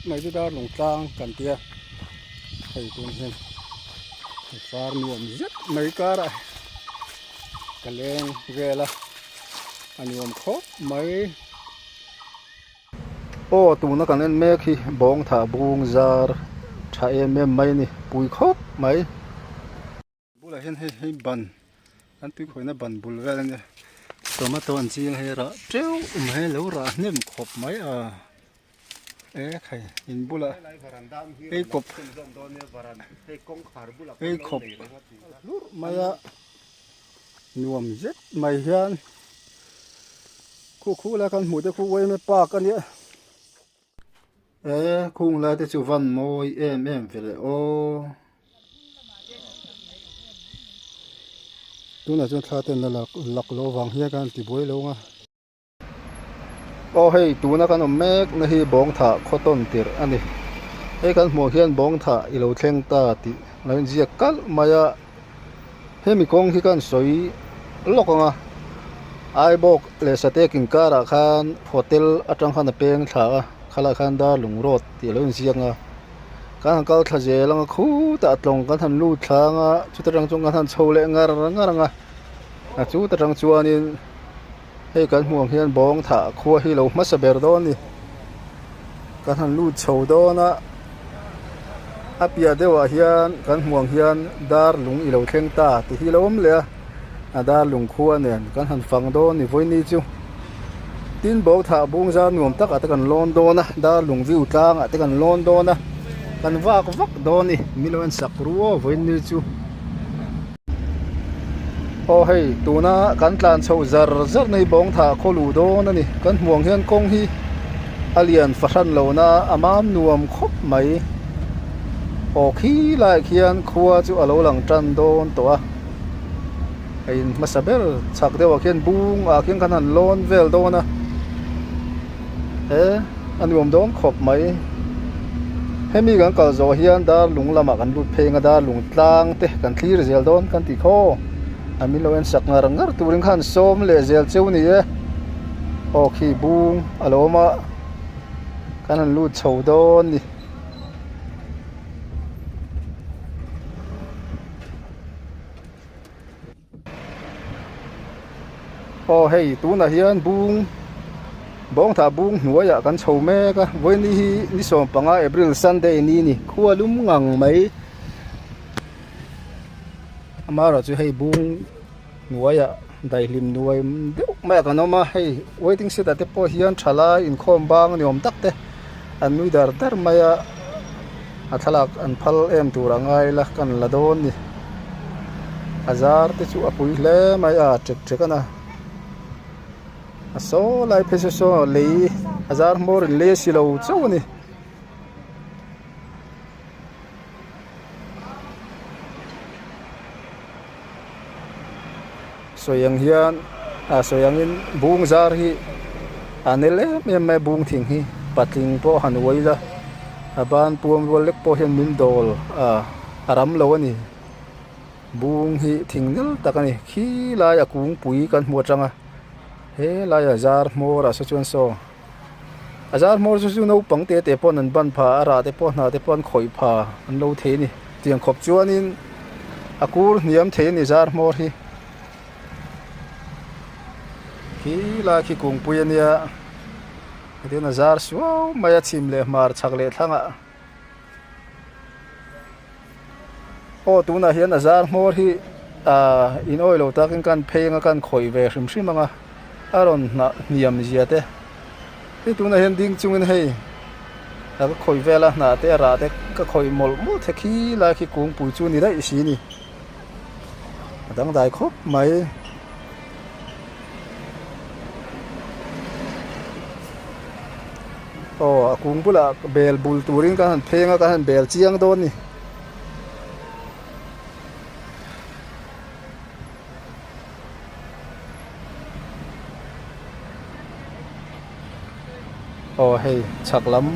mai chu darlung tlang kan tia hei tun hian far nuam zet mai karah ka leng vel a a nuam khawp mai. Aw tuna kan en mek hi bawng thah bung zar tha em em mai a ni pui khawp mai. Bulah hian hei hei ban an tui khawihna ban bul vel a nia tomato an ching a hei rah teuh mai a lo rah hnem khawp mai a e khai in bulah ei kawp ei khawp hlurh mai a nuam zet mai hian khu khu lai kan hmuh te khu uaime park a nia. E khung lai te chu van mawi em em ve le aw. Tunah chuan thla ten la lak loh vang hian kan ti buai lo ang a. Aw hei tuna kan awm mek na hi bawngthah khaw tawn tirh a ni. Hei kan hmuh hian bawngthah i lo thleng ta tih lo inziak kalh mai a. Hemi kawng hi kan sawi lawk ang a, Aibawk leh Sateek inkarah khan hotel atang khan a peng thla a, khalai khan Darlung Road tih a lo inziak ang a. Kan han kal thla zel ang a, khutah tlawng kan han lut thla ang a, chuta tang chuan kan han chho leh ngar ngar ang a, a chuta tang chuanin hei kan hmuh ang hian bawng thah khua hi lo hmasa ber dawn a ni. Kan han lut chho dawn a, a piah deuhah hian kan hmuh ang hian dar lung i lo thleng ta tih hi a lo awm leh a, a dar lung khua nen kan han fang dawn a ni vawiini chu. Tin bo thah bung zar nuam tak ah te kan lawn dawn a, dar lung view tlang ah te kan lawn dawn a, kan vak vak dawn a ni, min lo en sak ru aw vawiini chu. Aw hei tuna kan tlan chhoh zar zar na hi bawng thah khaw luh dawn a ni, kan hmuh ang hian kawng hi a lian fahran lo na a mam nuam khawp mai, aw khi laiah khian khua chu a lo lang tan dawn tawh a. A in hmasa ber chhak deuh ah khian bung ah khian khan han lawn vel dawn a he a nuam dawn khawp mai hemi kan kal zawh hian dar lung lamah kan lut phei anga dar lung tlang te kan thlir zel dawn kan tih khaw a min lo en sak ngar ngar turin khan sawm leh zel cheu ni e aw khi bung a lo awm a kan han lut chho dawn a ni. Aw hei tunah hian bung bawngthah bung hnuaiah kan chho mek a vawiini hi ni 15 April Sunday ni a ni khua lum ngang mai amaherawh chu hei bung hnuaiah daihlim nuai deuh mai ah kan awm a hei waiting shed ah te pawh hian thalai inkhawm bang ni awm tak te an nui dar dar mai a. A thlalak an phal em tur a ngai la kan la dawn ni. A zar te chu a pui hle mai a ṭek ṭek a na. A saw lai phei saw saw lei a zar hmawr in lei a si lo chauh a ni. Sawi ang hian ah sawi angin bung zar hi a nel em em mai a bung thing hi patling pawh han uai ila a ban puam rual lek pawh hian min dawl ah a ram lo a ni bung hi thing nel tak a ni khi lai a kungpui kan hmu atang a he laia zar hmawr ah saw chuan saw a zar hmawr chu chu naupang te te pawh an ban pha a rah te pawh hna te pawh an khawih pha an lo thei a ni tiang khawp chuanin a kur hniam thei a ni zar hmawr hi khi lai khi kungpui a nia hetiang a zar suau mai a chhim leh hmar chhak leh thlang ah aw tunah hian a zar hmawr hi ahh in awih lo takin kan phei anga kan khawih ve hrim hrim ang a a rawn hnah hniam zia te hei tunah hian ding chungin hei a ka khawih vel a hnah te a rah te ka khawih mawlh mawlh the khi lai khi kungpui chu ni daih si a ni a dangdai khawp mai. Aw a kung bulah bel bul turin kan han pheng a kan han bel chiang dawn a ni. Aw hei chhak lam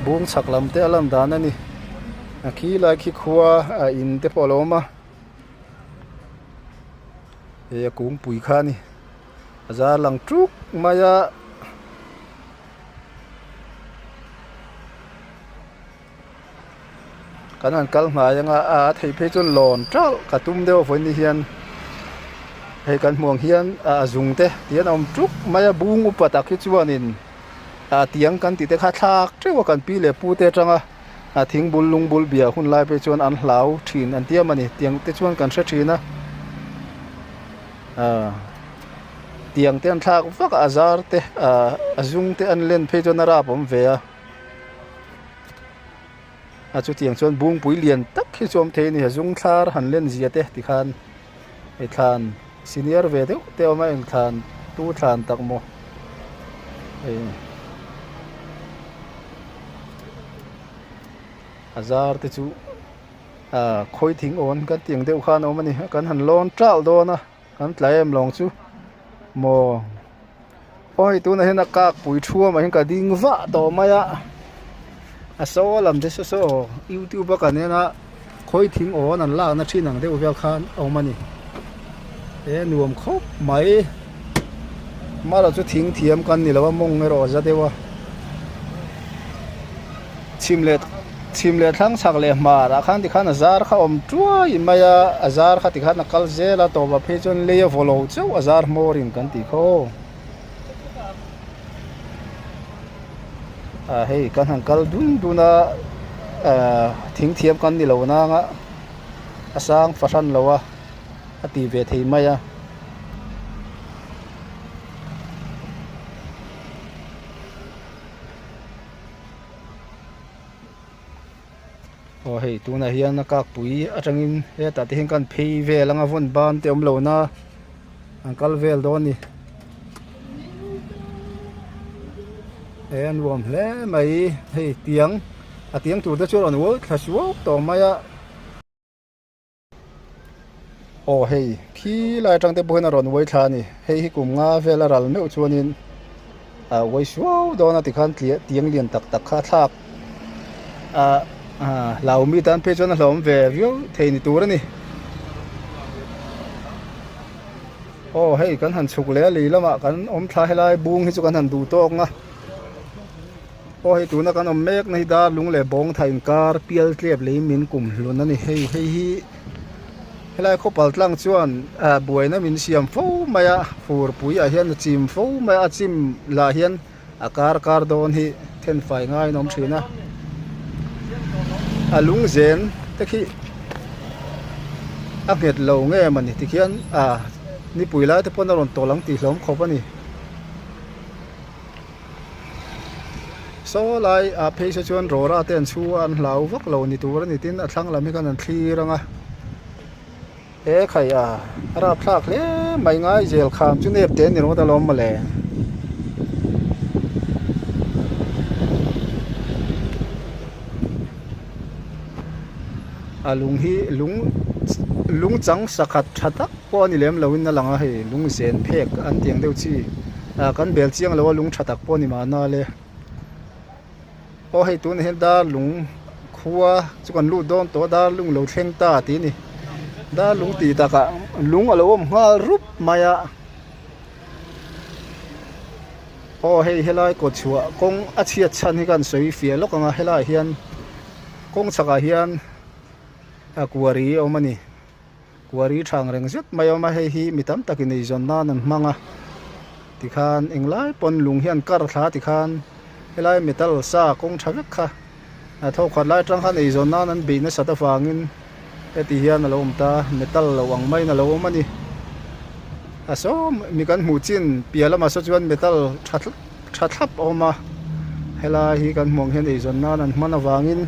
bung chhak lam te a lan dan a ni a khi lai khi khua a in te pawh a lo awm a hei a kungpui kha a ni. A zar lang tuk mai a. Kan han kal hnai anga a theih phei chuan lawn teuh ka tum deuh vawiin ni hian hei kan hmuh ang hian a zung te tihian a awm tuk mai a bung upa tak hi chuanin ah tiang kan tih te kha thlak teuh a kan pi leh pu te atanga a thing bul lung bul biah hun lai phei chuan an hlau thin an ti a ni tiang te chuan kan hre thin a ah tiang te an thlak vak a a zar te ah a zung te an len phei chuan a rap awm ve a. A chutiang chuan bungpui lian tak hi chu awm thei a ni a zung thlar han len zia te tikhan hei thlan senior ve deuh te a awm a eng thlan tu thlan tak maw hei a zar te chu ah khawi thing awn kan tih ang deuh khan a awm a ni kan han lawn ṭalh dawn a kan tlai em lawng chu maw. Aw hei tunah hian a kak pui thuamah hian ka ding vah tawh mai a a saw lam te saw saw youtube a kan en a khawi thing awn an lakna thin ang deuh vel khan a awm a ni e nuam khawp mai marawh chu thing thiam kan ni lo a mawng erawh a za deuh a chhim leh chhim leh thlang chhak leh hmar ah khan tikhan a zar kha a awm tuai mai a a zar kha tikhan a kal zel a tawpah phei chuan lei a vaw lo chauh a zar hmawr in kan tih kha aw ah hei kan han kal dun dun a ah thing thiam kan ni lo nang a a sang fahran lo a a ti ve thei mai a. Aw hei tunah hian a kakpui atangin hetah te hian kan phei vel anga vawn ban te awm lo na an kal vel dawn a ni he a nuam hle mai hei tiang a tiang tur te chu a rawn ual thla suau tawh mai a. Aw hei khi lai atang te pawh hian a rawn uai thla a ni hei hi kum nga vel a ral meuh chuanin ah uai suau dawn a tikhan tliah tiang lian tak tak kha a thlak ah ah hlaumi tan phei chuan a hlawm ve viau thei ni tur a ni aw hei kan han chhuk leh a lei lamah kan awm thla helai bung hi chu kan han duh tawk ang a. Aw hei tuna kan awm mek na hi dar lung leh bawng tha inkar pial tlep lei min kum hlun a ni hei hei hi helai khawpal tlang chuan ah buaina min siam fo mai a furpui ah hian a chim fo mai a a chim lah hian a kar kar dawn hi thenfai ngaiin a awm thin a a lung zen te khi a nghet lo nge mawni tikhian ah nipui lai te pawn a rawn tawlh ang tih hlawm khawp a ni. Saw lai ah phei se chuan rawra te an chhu a an hlau vak lo ni tur a ni tin a thlang lam hi khan an thlir ang a he khai a a rapthlak hle mai ngai zel kham chu nep te a ni ringawt alawm mawle. A lung hi lung lung chang sakhat tha tak pawh a ni lem loin a lang a hei lung zen phek an tih ang deuh chi ah kan bel chiang lo a lung tha tak pawh a ni mahna le aw hei tunah hian dar lung khua chu kan lut dawn tawh a dar lung lo thleng ta tih a ni dar lung tih takah lung a lo awm nghal rup mai a. Aw hei helai kawt chhuah kawng a chhiat chhan hi kan sawi fiah lawk ang a helaiah hian kawng chhakah hian a kuari a awm a ni kuari tha ang reng zet mai a awm a hei hi mi tam takin eizawn nan an hmang a tikhan englai pawn lung hian kar thla tikhan helai metal sa kawng tha vek kha a thawkhat lai atang khan eizawn nan an beih nasat avangin heti hian a lo awm ta metal lo ang maiin a lo awm a ni a sawm mi kan hmuh chin piah lamah saw chuan metal tha tha thlap a awm a helai hi kan hmuh ang hian eizawn nan an hman avangin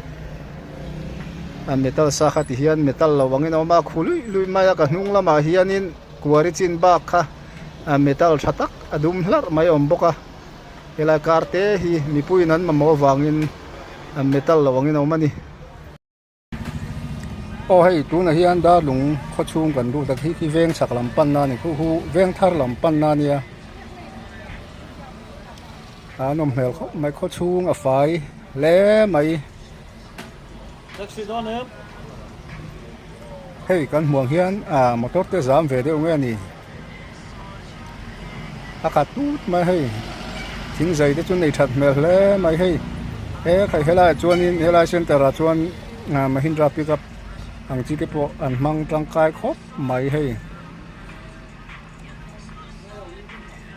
a metal sa kha ti hian metal lo angin a awm a khu luih luih mai a ka hnung lamah hianin kuari chin bak kha a metal tha tak a dum hlarh mai a awm bawk a. Helai car te hi mipuiin an mamawh avangin an metal lo angin a awm a ni. Aw hei tunah hian darlung khaw chhung kan lut a khi khi veng chhak lam panna a ni khu khu veng thar lam panna a nia a nawm hmel khawp mai khaw chhung a fai hle mai. Hei kan hmuh ang hian ah motor te zam ve deuh nge a ni. A khat tut mai hei thing zai te chu nei that hmel hle mai hei he khai helaiah chuanin helai center ah chuan. Mahindra pickup ang chi te pawh an hmang tangkai khawp mai hei.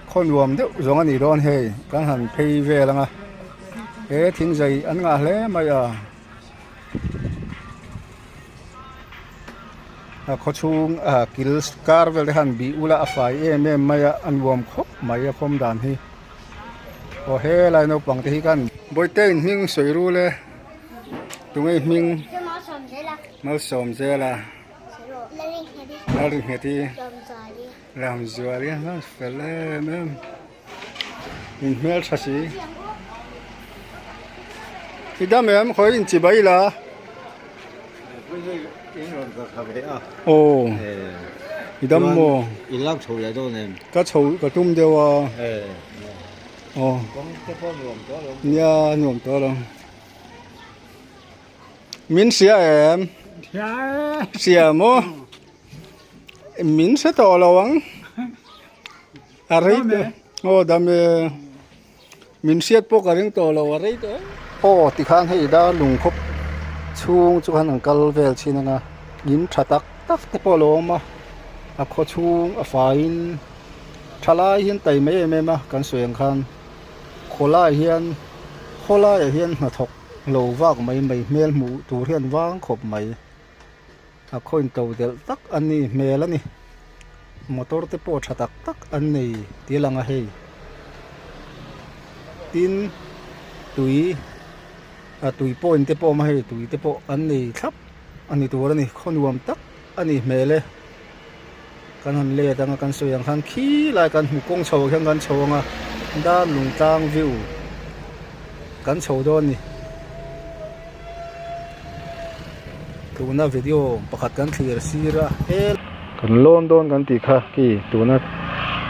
Khaw nuam deuh zawng a nih dawn hei kan han phei vel ang a he thing zai an ngah hle mai a a khaw chhung a kil kar vel te khan bih ula a fai em em mai a a nuam khawp mai a khawm dan hi aw helai naupang te hi khan bawihte in hming sawi rul e tunge hming malsawm zel a. Lalringheti Lamzuali a fel em em in hmel tha si i dam em khawi in chi bai la aw i dam maw i lak chho leh dawn em ka chho ka tum deuh a aw nia nuam tawh lo. Min hria em? Hria e. Hria maw? Min hre tawh lo ang. A rei tawh. Aw dam e. Min hriat pawh ka ring tawh lo a rei tawh. Aw tikhan hei dar lungkhawp chhung chu khan an kal vel thin anga in tha tak tak te pawh a lo awm a a khaw chhung a faiin tha lai hian tai mai em em a kan sawi ang khan khawlai hian khawlaiah hian hnathawk Lo vak mai mai hmel hmuh tur hian vang khawp mai. A khaw to delh tak a ni hmel a ni. Motor te pawh tha tak tak an nei tih a lang a hei. Tin tui a tui point te pawh a awm a hei tui te pawh an nei thlap a ni tur a ni khaw nuam tak a ni hmel e. Kan han let anga kan sawi ang khan khi lai kan hmu kawng chho hian kan chho anga dar lung tlang view kan chho dawn a ni. Tuna video pakhat kan thlir sir a he. Kan lawn dawn kan tih kha khi tuna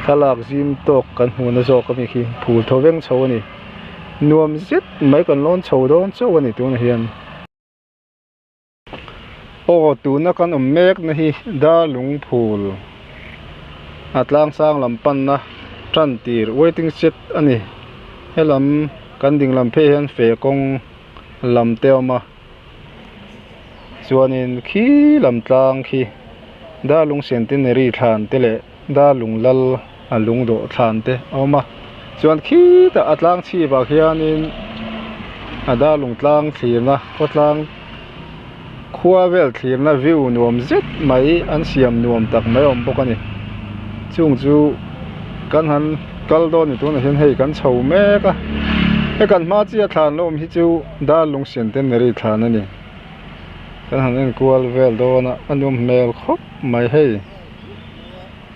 thlalak zim tawk kan hmuhna zawk ami khi phul tho veng chho a ni. Nuam zet mai kan lawn chho dawn chauh a ni tunah hian. Aw tuna kan awm mek na hi darlung phul a tlang sang lam panna tan tir waiting shed a ni helam kan ding lam phei hian feh kawng lam te a awm a chuanin khi lam tlang khi darlung centenary thlan te leh darlung lal a lung dawh thlan te a awm a chuan khitah a tlang chhip ah khianin a darlung tlang thlirna khawtlang khua vel thlirna view nuam zet mai an siam nuam tak mai a awm bawk a ni chung chu kan han kal dawn ni tunah hian hei kan chho mek a he kan hma chiah thlan la awm hi chu darlung centenary thlan a ni kan han enkual vel dawn a a nuam hmel khawp mai hei.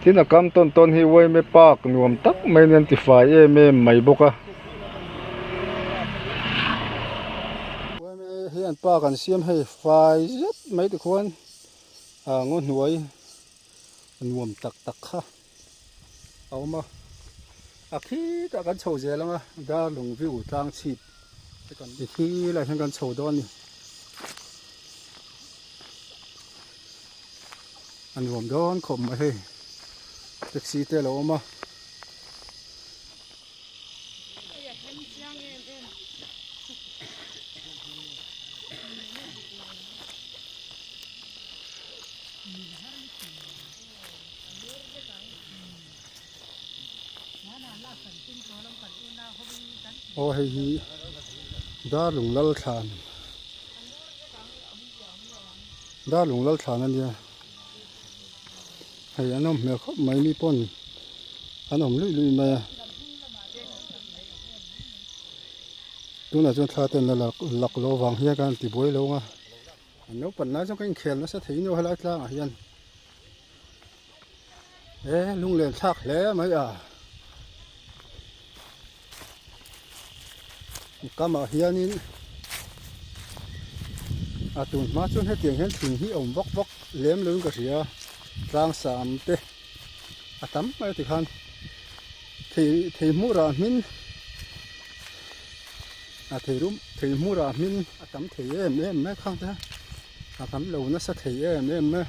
Tin a kam tawn tawn hi Uaime park nuam tak mai nen ti fai em em mai bawk a. Uaime hian park an siam hei fai zet mai tikhuan ah ngaw hnuai nuam tak tak kha a awm a. A khitah kan chho zel ang a darlung view tlang chhip te khi lai hian kan chho dawn a ni. A nuam dawn khawp mai hei taxi te a lo awm a. Aw hei hi Darlung Lalthlan. Darlung lal thlan a nia hei an awm hmel khawp mai mi pawn an awm luih luih mai a tunah chuan thla ten a lak loh avang hian ka han ti buai lo ang a an naupang lai chuan ka inkhel nasa thei nual helai tlangah hian he lunglen thlak hle mai a Kamah hianin a tun hma chuan hetiang hian thing hi a awm vak vak lem loin ka hria tlang sam te a tam mai a tikhan thei thei hmur ah hmin a thei rum thei hmur ah hmin a tam thei em em mai khang te a tam lo nasa thei em em mai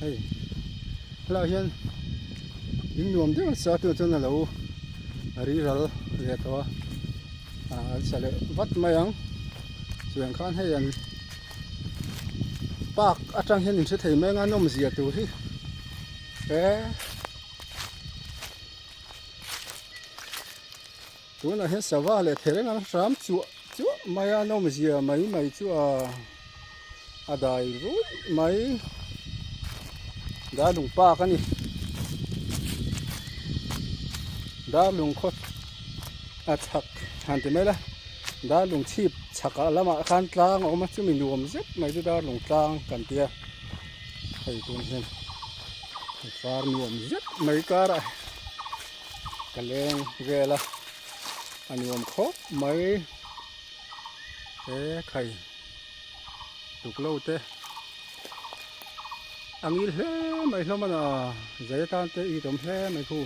hei helaiah hian in nuam deuh an sa tunah chuan a lo riral leh tawh a ah an sa leh vat mai ang chuan khan hei an. Park atang hian in hre thei mai anga nawm zia tur hi e tunah hian sava leh thereng an hram chuah chuah mai a nawm zia mai mai chu a a dai ruih mai Darlung Park a ni Darlung khaw a chhak han ti mai la. Darlung chhip chhakah lamah khan tlang a awm a chumi nuam zet mai chu darlung tlang kan tia hei tun hian far nuam zet mai karah ka leng vel a a nuam khawp mai he khai tuklo te a ngil hle mai hlawm a na zai atan te i awm hle mai khu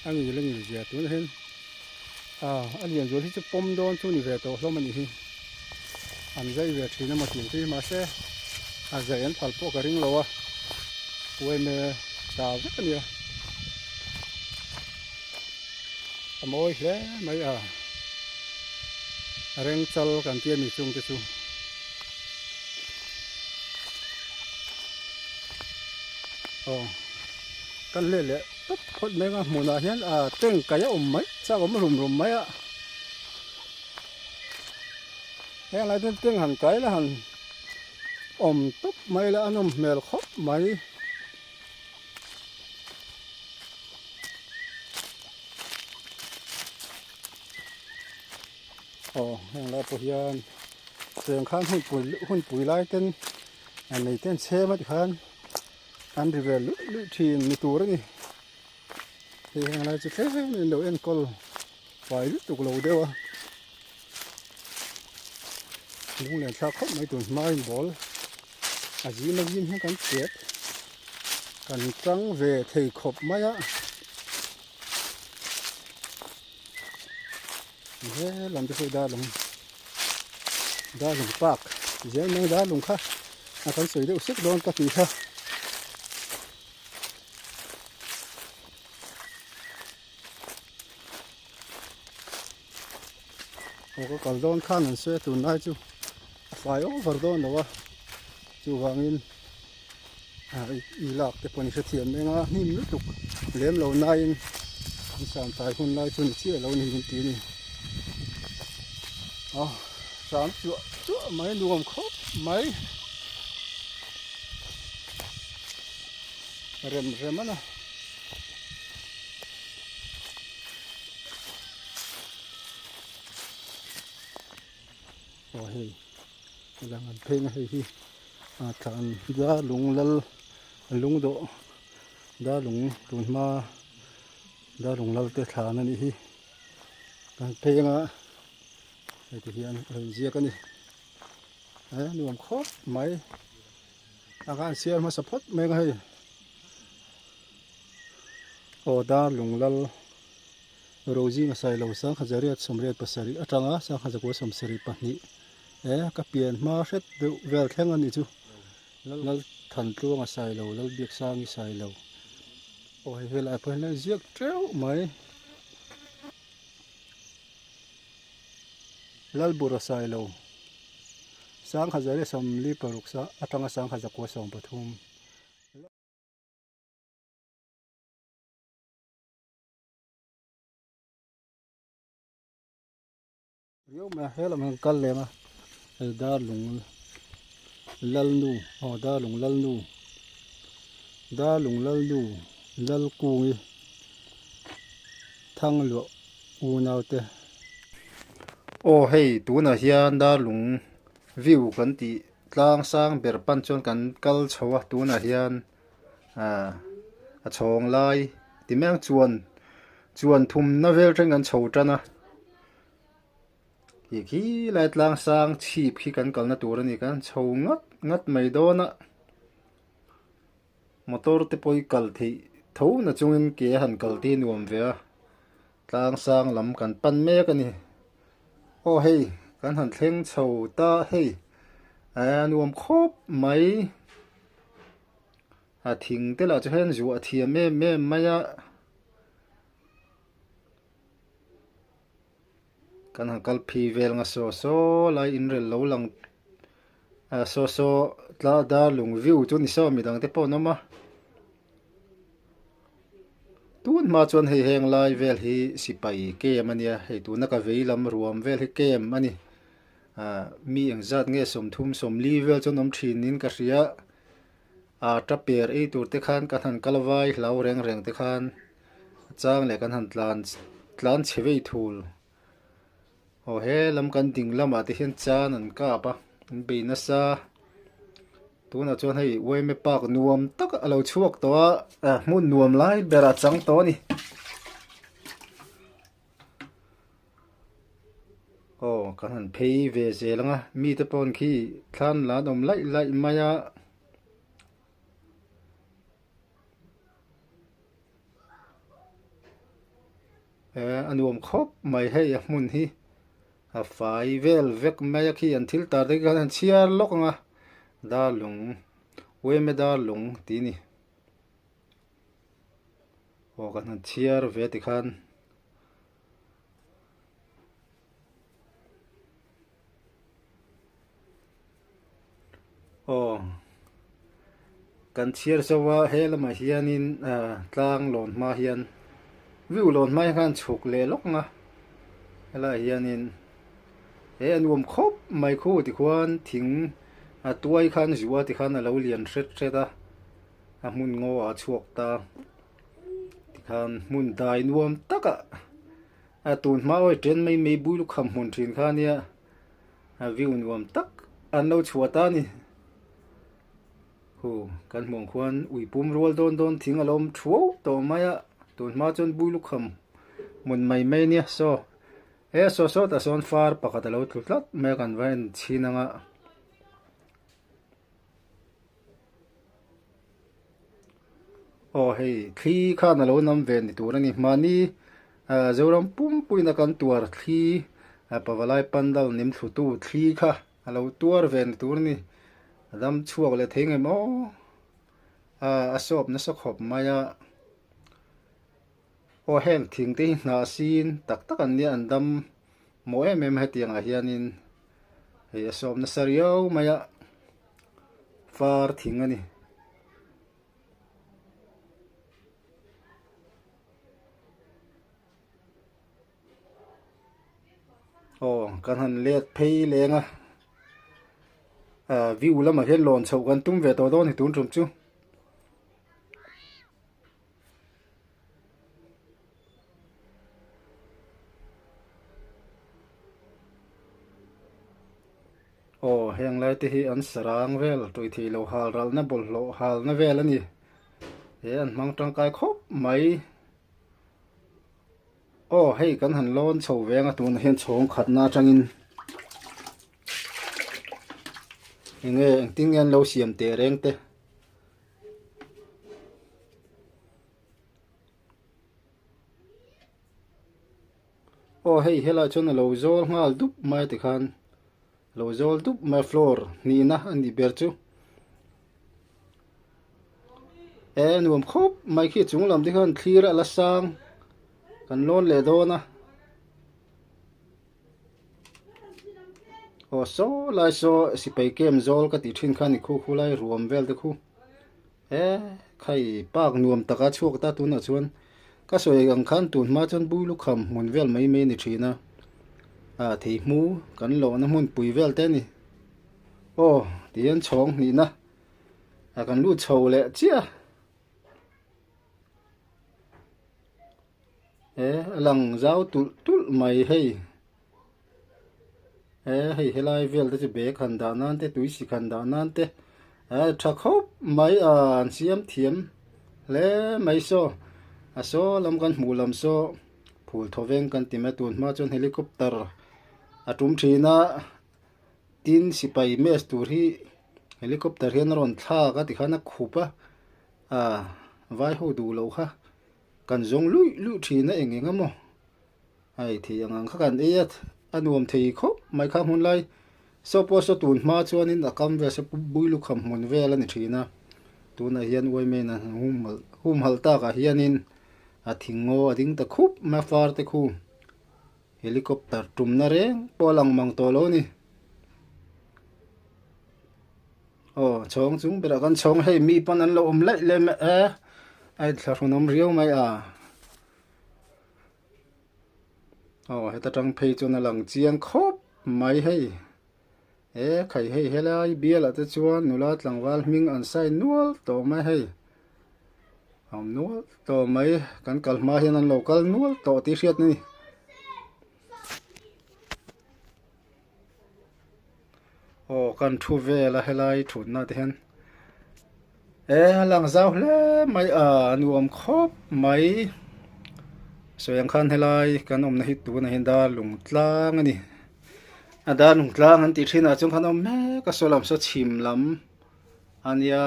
a ngil a ngil zia tunah hian. Ah a lian zual hi chu pawm dawn chu ni ve tawh hlawm a nih hi an zai ve thin emaw tih ang te hi mahse a zai an phal pawh ka ring lo a uaime ta vek a nia a mawi hle mai a rengchal kan tia mi chung te chu. Aw kan hle leh tawp phawt mai anga hmunah hian ah tank kai a awm mai chak awm rum rum mai a heng lai chuan tank han kai la han awm tawp mai la a nawm hmel khawp mai. Aw heng lai pawh hian cheng khan hunpui hunpui lai ten nei ten chhem a tikhan an ri ve luih luih thin ni tur a ni hei heng lai chu tlem in lo enkawl fai lutuk lo deuh a lunglen thlak khawp mai tun hmain ball a zim a zim hian kan pet kan tang ve thei khawp mai a. He lam te pawh darlung darlung park zel mai darlung kha a kan sawi deuh sek dawn ka tih kha. Aw ka kal dawn khan an sawi a tunlai chu a fai over dawn lo a chuvangin i lak te pawh ni hrethiam eng a hnim lutuk lem lo naiin an sam tlai hun lai chu ni chiah lo ni min ti a ni aw sam chuah chuah mai nuam khawp mai rem rem a na. Aw hei lang an phei na hei hi a thlan darlung lal lungdawh darlung tun hma darlung lal te thlan a nih hi kan phei anga hei ti hian a rawn ziak a ni a nuam khawp mai a khan siar hmasa phawt mai ang hei aw darlung lal. Rozinga Sailo Sangkhazariat sawmriat pasarih atanga Sangkhazakua sawmsarih pahnih e ka pian hma hret deuh vel thleng a ni chu Lal Thantluanga Sailo Lal Biaksangi Sailo aw hei helai pawh hian a ziak teuh mai Lalbura Sailo Sangkhazariat sawmli paruk atanga Sangkhazakua sawmpathum. Riau mai a helam hian kal lem a hei darlung lalnu aw darlung lalnu darlung lalnu lalkungi thangluah unau te. Aw hei tunah hian darlung view kan tih tlang sang ber pan chuan kan kal chho a tunah hian. ah a chhawng lai ti mek chuan chuan thumna vel thleng kan chho tan a tih khi lai tlang sang chhip khi kan kalna tur a ni kan chho ngat ngat mai dawn a motor te pawh hi kal theih tho na chungin ke a han kal te hi nuam ve a tlang sang lam kan pan mek a ni aw hei kan han thleng chho ta hei a nuam khawp mai. A thing te lah chu hian zuah thiam em em mai a kan han kal phei vel nga saw saw lai in rel lo lang ah saw saw. tla darlung view chu ni saw midang te pawh an awm a tun hma chuan hei heng lai vel hi sipai camp ania hei tuna ka vei lam ruam vel hi camp ani ah mi engzat nge sawmthum sawmli vel chuan awm thin in ka hria ah taper ei tur te khan kan han kal vai hlau reng reng te khan a chang leh kan han tlan tlan chhe vei thul. Aw he lam kan ding lamah te hian chan an kap a an bei nasa tunah chuan hei yma park nuam tak a lo chhuak tawh a ah hmun nuam lai berah a chang tawh a ni aw kan han phei ve zel ang a mite pawh khi thlan la an awm laih laih mai a. Eh a nuam khawp mai hei a hmun hi a fai vel vek mai a khi an thil tar te khan an chhiar lawk ang a darlung uaime darlung tih a ni aw kan han chhiar ve tikhan. Aw kan chhiar zo a he lamah hianin ah tlang lawn hma hian view lawn hma hian chhuk leh lawk ang a helaiah hianin he a nuam khawp mai khu tikhuan thing a tuai khan zua tikhan a lo lian hret hret a a hmun ngaw ah a chhuak ta tikhan hmun dai nuam takah a tun hma awi chen mai mai bui lukham hmun thin kha ania a view nuam tak an lo chhuah ta a ni hu kan hmuh ang khuan ui pum rual dawn dawn thing a lo awm thuau tawh mai a tun hma chuan bui lukham hmun mai mai ania saw he saw sawtah sawn far pakhat a lo tlu tlat mai a kan va en chhin ang a. Aw hei thli khan a lo nam ve ni tur a ni mahni ah Zoram pumpuiin a kan tuar thli ah Pavalai Pandal nim thlutu thli kha a lo tuar ve ni tur a ni a dam chhuak leh thei ngem aw ah a sawp nasa khawp mai a aw heng thing te hi hnah sin tak tak an nia an dam maw em em hetiang ah hianin hei a sawp nasa riau mai a. Far thing a ni. Aw kan han let phei leng a ah view lamah hian lawn chhoh kan tum ve tawh dawn a ni tun tum chu. Aw heng lai te hi an sarang vel tui thei lo hal ralna bawlhhlawh halna vel a ni he an hmang tangkai khawp mai aw hei kan han lawn chho ve anga tunah hian chhawng khatna atangin enge engtin nge an lo siam teh reng te. Aw hei helai chuan a lo zawl nghal dup mai tikhan a lo zawl dup mai a floor hnihna a nih ber chu e nuam khawp mai khi chung lam te khan thlir a la sang kan lawn leh dawn a aw saw lai saw sipai camp zawl ka tih thin kha ni khu khu lai ruam vel te khu. He khai park nuam taka chhuak ta tunah chuan ka sawi ang khan tun hma chuan bui lukham hmun vel mai mai a ni thin a ah thei hmu kan lawhna hmun pui vel te a ni aw tihian chhawng hnihna ah kan lut chho leh chiah a he a lang zau tulh tulh mai hei. He hei helai vel te chu bag han dah nan te tui sik han dah nan te eh tha khawp mai a an siam thiam hle mai saw a saw lam kan hmuh lam saw phul thaw veng kan ti mai a tun hma chuan helicopter a tum thin a tin sipai mess tur hi helicopter hian a rawn thlak a tikhan a khup a ah vai ho duh loh kha kan zawng luih luih thin a eng eng emaw. Hei thei ang ang kha kan ei a a nuam thei khawp mai kha hmun lai saw pawh saw tun hma chuanin a kam vel saw bui lukham hmun vel a ni thin a tunah hian uaimena humhalh takah hianin a thing ngaw a ding ta khup mai a far te khu helicopter tumna reng pawh a lang mang tawh lo a ni. Aw chhawng chung berah khan chhawng hei mi pawn an lo awm laih leh mai e a inthlahrun awm riau mai a. Aw heta tang phei chuan a lang chiang khawp mai hei. E khai hei helai bialah te chuan nula tlangval hming an sign nual tawh mai hei. A awm nual tawh mai kan kal hma hian an lo kal nual tawh tih hriat a ni. Aw kan thu vel a helai thutna te hian e a lang zau hle mai a nuam khawp mai sawi ang khan helai kan awmna hi tunah hian dar lung tlang a ni a dar lung tlang an tih thinah chuan khan a awm mek a saw lam saw chhim lam a nia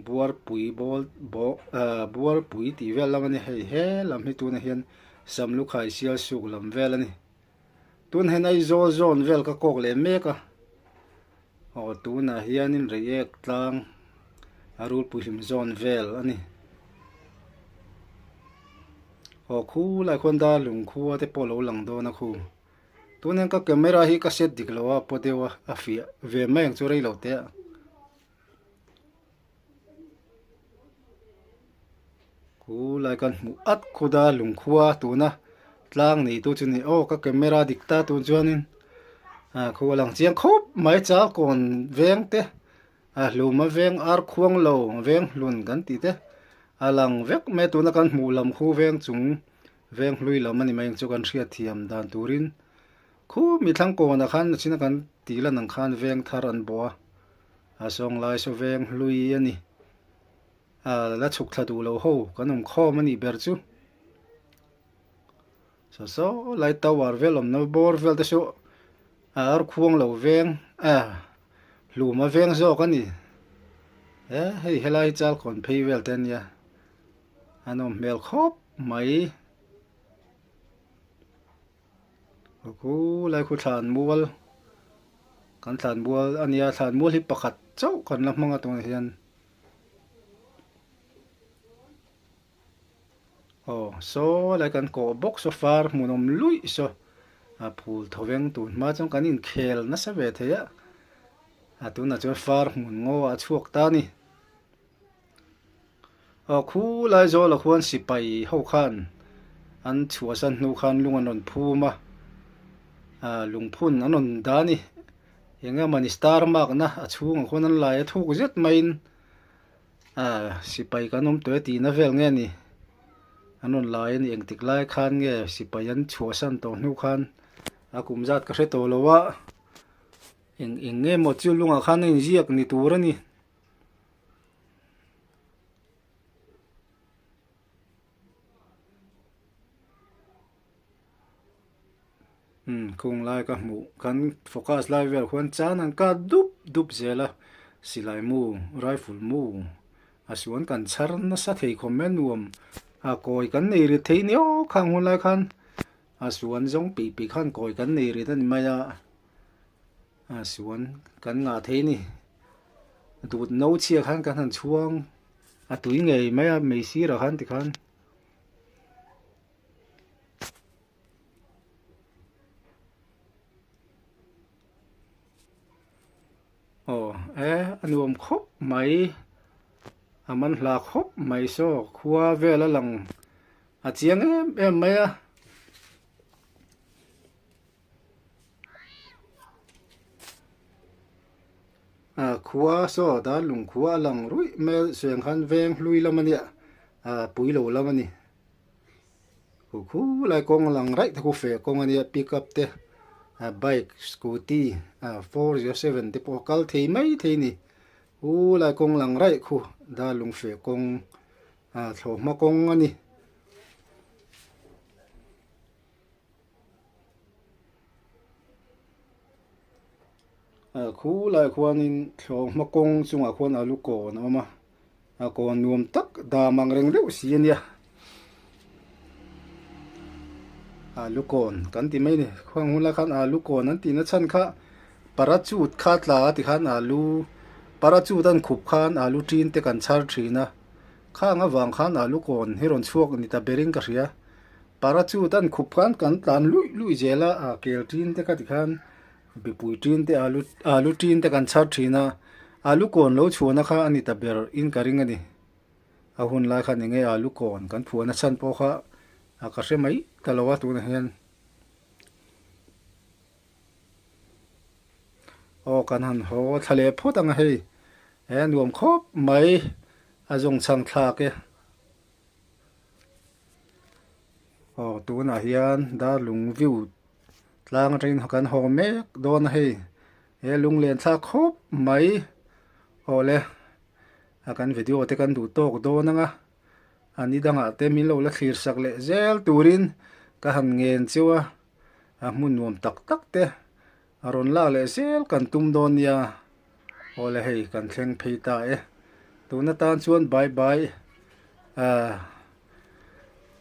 Buarpui bawl bawh ahh buarpui tih vel lam a ni hei he lam hi tunah hian Samlukhai sial suk lam vel a ni tun hian Aizawl zawn vel ka kawk leh mek a aw tunah hianin Reiek tlang a rulpui hlim zawn vel a ni aw khulai khuan darlung khua te pawh a lo lang dawn a khu. Tun hian ka camera hi ka set dik lo a paw deuh a a fiah ve mai ang chu rei lo teh a. Khu lai kan hmuh at khut a lungkhua tuna tlang nei tu chu ni aw ka camera dik ta tun chuanin ah khu a lang chiang khawp mai chal kawn veng te a hluma veng ar khuang lo veng hlun kan tih te a lang vek mai tuna kan hmuh lam khu veng chung veng hlui lam a ni mai ang chu kan hriat thiam dan turin khu mi thlang kawnah khan nachina kan tih lan ang khan veng thar an bawh a. A sawng lai saw veng hlui a ni. A la chhuk thla duh lo ho kan awm khawm a nih ber chu. Saw saw lai tower vel awmna bawr vel te saw a ar khuang lo veng a hlum a veng zawk a ni. E hei helai hi chal kawn phei vel te a nia. A nawm hmel khawp mai. Khu lai khu thlan mual kan thlan mual a nia thlan mual hi pakhat chauh kan la hmang a tunah hian aw saw lai kan kawh bawk saw far hmunawm luih saw a phul thawveng tun hma chuan kan inkhel nasa ve thei a a tunah chuan far hmun ngaw ah a chhuak ta a ni. Aw khulai zawlah khuan sipai ho khan an chhuahsan hnu khan lung an rawn phum a ah lungphun an rawn dah a ni eng emawni star mark na a chhungah khuan an lai a thuk zet maiin ah sipai kan awm tawh e tihna vel nge ni an rawn lai a ni engtik lai khan nge sipai an chhuahsan tawh hnu khan a kum zat ka hre tawh lo a eng eng nge maw chu lungah khan a inziak ni tur a ni. Umm kung lai ka hmuh kan focus lai vel khuan chan an kap dup dup zel a silai mu rifle mu a suan kan chhar nasa thei khawp mai a nuam a kawi kan nei rit thei ni aw khang hun lai khan a suan zawng pih pih khan kawi kan nei rit a ni mai a. A suan kan ngah thei a ni dut no chhia khan kan han chhuang a tui ngei mai a mei sirah khan tikhan. Aw e a nuam khawp mai a man hla khawp mai saw khua vel a lang a chiang em em mai a. Ah khua saw dar lung khua a lang ruih mai a suiang khan veng hlui lam a nia ah pui lo lam a ni khu khu lai kawng a lang raih te khu feh kawng a nia pick up te ah bike scooty ah 407 te pawh a kal thei mai thei a ni khu lai kawng lang raih khu dar lung feh kawng ah thlawhhma kawng a ni. Khu lai khuanin thlawhhma kawng chungah khuan alu kawn a awm a a kawn nuam tak dam ang reng deuh si a nia alu kawn kan ti mai a ni khang hun lai khan alu kawn an tihna chhan kha parachute kha tla a ti khan alu parachute an khup khan alu tin te kan chhar thin a khang avang khan alu kawn hi rawn chhuak ni ta berin ka hria. Parachute an khup khan kan tlan luih luih zel a, a kel tin te kha tikhan Mipui tin te alu alu tin te kan chhar thin a alu kawn lo chhuahna kha a ni ta ber in ka ring a ni a hun lai khan enge alu kawn kan phuahna chhan pawh kha a ka hre mai ta lo a tunah hian aw kan han haw thla leh phawt ang a hei he nuam khawp mai a zawng chhang thlak e. Aw tunah hian darlung view tlang atangin kan haw mek dawn a hei he lunglen thlak khawp mai aw le a kan video te kan duh tawk dawn ang a a ni dangah te min lo la thlir sak leh zel turin ka han ngen cheu a a hmun nuam tak tak te a rawn lak leh zel kan tum dawn nia aw le hei kan thleng phei ta e tun atan chuan bye bye ahh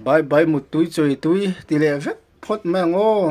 bye bye muttui chawi tui ti leh vek phawt mai ang aw.